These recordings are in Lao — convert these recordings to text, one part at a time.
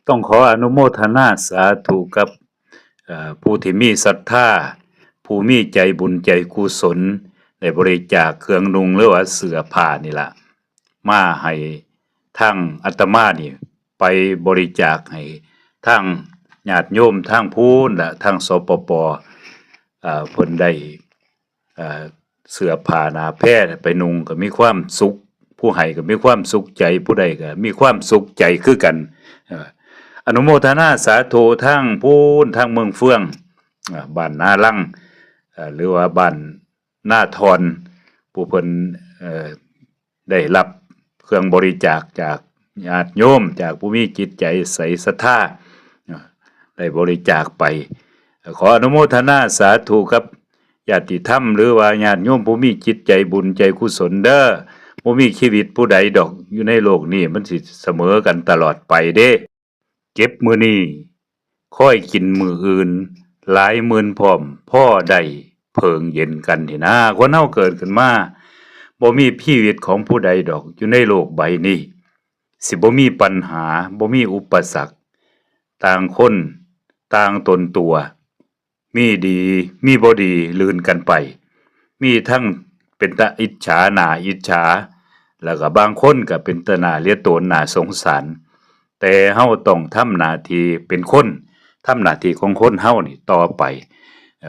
ຕ້ອງຂໍອະນຸໂມທະນາສາທຸກັບ ເອີ ຜູ້ທີ່ມີສັດທາ ຜູ້ມີໃຈບຸນໃຈກຸສົນ ໄດ້ບໍລິຈາກເຄື່ອງນຸ່ງ ຫຼືວ່າເສື້ອຜ້ານີ້ລະ ມາໃຫ້ທາງອາດຕະມານີ້ ໄປບໍລິຈາກໃຫ້ທາງຍາດໂຍມທາງພຸ້ນ ແລະ ທາງ ສປປ ເອີ ເພິ່ນໄດ້ ເອີ ເສື້ອຜ້າໜ້າແພໄປນຸ່ງກໍມີຄວາມສຸກ, ຜູ້ໃຫ້ກໍມີຄວາມສຸກໃຈ, ຜູ້ໄດ້ກໍມີຄວາມສຸກໃຈຄືກັນ. ເອີ ອະນຸໂມທະນາສາທຸທາງພຸ້ນ ທາງເມືອງເຟືອງ ເອີ ບ້ານນາລັງ ເອີ ຫຼືວ່າບ້ານນາທ່ອນ ຜູ້ເພິ່ນ ເອີ ໄດ້ຮັບເຄື່ອງບໍລິຈາກຈາກຍາດໂຍມ, ຈາກຜູ້ມີຈິດໃຈໃສສັດທາ ໄດ້ບໍລິຈາກໄປ. ຂໍອະນຸໂມທະນາສາທຸກັບຍາດຕິທຳ ຫຼືວ່າຍາດໂຍມຜູ້ມີຈິດໃຈບຸນໃຈກຸສົນເດີ. ບໍ່ມີຊີວິດຜູ້ໃດດອກຢູ່ໃນໂລກນີ້ ມັນຊິສະເໝີກັນຕະຫຼອດໄປເດ້. ເກັບມື້ນີ້ ຄອຍກິນມື້ອື່ນ, ຫຼາຍໝື່ນພ້ອມພໍໄດ້ເພິ່ງເຢັນກັນ. ນີ້ນາ ຄົນເຮົາເກີດຂຶ້ນມາ ບໍ່ມີຊີວິດຂອງຜູ້ໃດດອກຢູ່ໃນໂລກໃບນີ້ ຊິບໍ່ມີບັນຫາ, ບໍ່ມີອຸປະສັກ, ຕ່າງຄົນຕ່າງຕົນຕົວ, ມີດີມີບໍ່ດີລື່ນກັນໄປ, ມີທັງເປັນຕາອິດສາໜ້າອິດສາ ແລ້ວກໍບາງຄົນກໍເປັນຕາໜ້າເລຍໂຕນໜ້າສົງສານ. ແຕ່ເຮົາຕ້ອງທຳໜ້າທີ່ເປັນຄົນ, ທຳໜ້າທີ່ຂອງຄົນເຮົານີ້ຕໍ່ໄປ.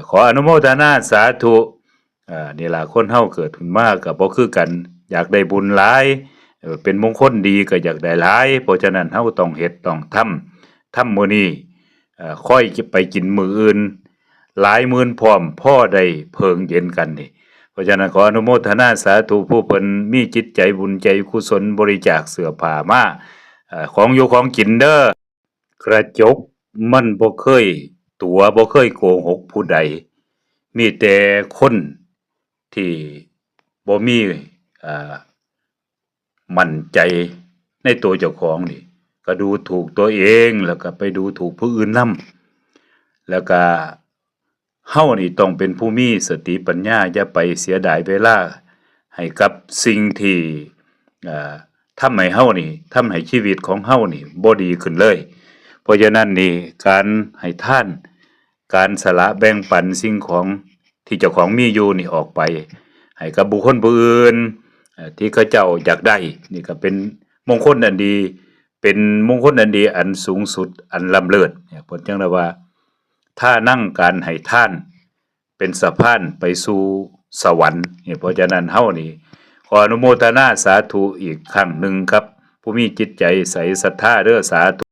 ຂໍອະນຸໂມທະນາສາທຸ. ເອີ ນີ້ລະ ຄົນເຮົາເກີດຂຶ້ນມາກໍບໍ່ຄືກັນ, ຢາກໄດ້ບຸນຫຼາຍ, ເອີ ເປັນມົງຄົນດີກໍຢາກໄດ້ຫຼາຍ. ເພາະສະນັ້ນເຮົາຕ້ອງເຮັດຕ້ອງທຳ, ທຳມື້ນີ້ ເອີ ຄອຍໄປກິນມື້ອື່ນ, ຫຼາຍໝື່ນພ້ອມພໍໄດ້ເພິ່ງເຢັນກັນນີ້. ເພາະສະນັ້ນ ຂໍອະນຸໂມທະນາສາທຸຜູ້ເພິ່ນມີຈິດໃຈບຸນໃຈກຸສົນບໍລິຈາກເສື້ອຜ້າມາ, ເອີ ຂອງຢູ່ຂອງກິນເດີ. ກະຈົກມັນບໍ່ເຄີຍຕົວະ ບໍ່ເຄີຍໂກຫົກຜູ້ໃດ, ມີແຕ່ຄົນທີ່ບໍ່ມີ ເອີ ໝັ້ນໃຈໃນຕົວເຈົ້າຂອງນີ້ ກໍດູຖູກຕົວເອງ ແລ້ວກໍໄປດູຖູກຜູ້ອື່ນນຳ. ແລ້ວກໍເຮົານີ້ຕ້ອງເປັນຜູ້ມີສະຕິປັນຍາ, ຢ່າໄປເສຍດາຍເວລາໃຫ້ກັບສິ່ງທີ່ ເອີ ທຳໃຫ້ເຮົານີ້ ທຳໃຫ້ຊີວິດຂອງເຮົານີ້ບໍ່ດີຂຶ້ນເລີຍ. ເພາະສະນັ້ນນີ້ ການໃຫ້ທານ ການສະຫຼະແບ່ງປັນສິ່ງຂອງທີ່ເຈົ້າຂອງມີຢູ່ນີ້ອອກໄປ ໃຫ້ກັບບຸກຄົນຜູ້ອື່ນ ເອີ ທີ່ເຂົາເຈົ້າຢາກໄດ້ ນີ້ກໍເປັນມົງຄົນອັນດີ, ເປັນມົງຄົນອັນດີອັນສູງສຸດ ອັນລ້ຳເລີດ. ເພິ່ນຈຶ່ງໄດ້ວ່າ ທານັງ ການໃຫ້ທານ ເປັນສະພານໄປສູ່ສະຫວັນ. ເພາະສະນັ້ນເຮົານີ້ ຂໍອະນຸໂມທະນາສາທຸອີກຄັ້ງໜຶ່ງກັບຜູ້ມີຈິດໃຈໃສສັດທາເດີ. ສາທຸ.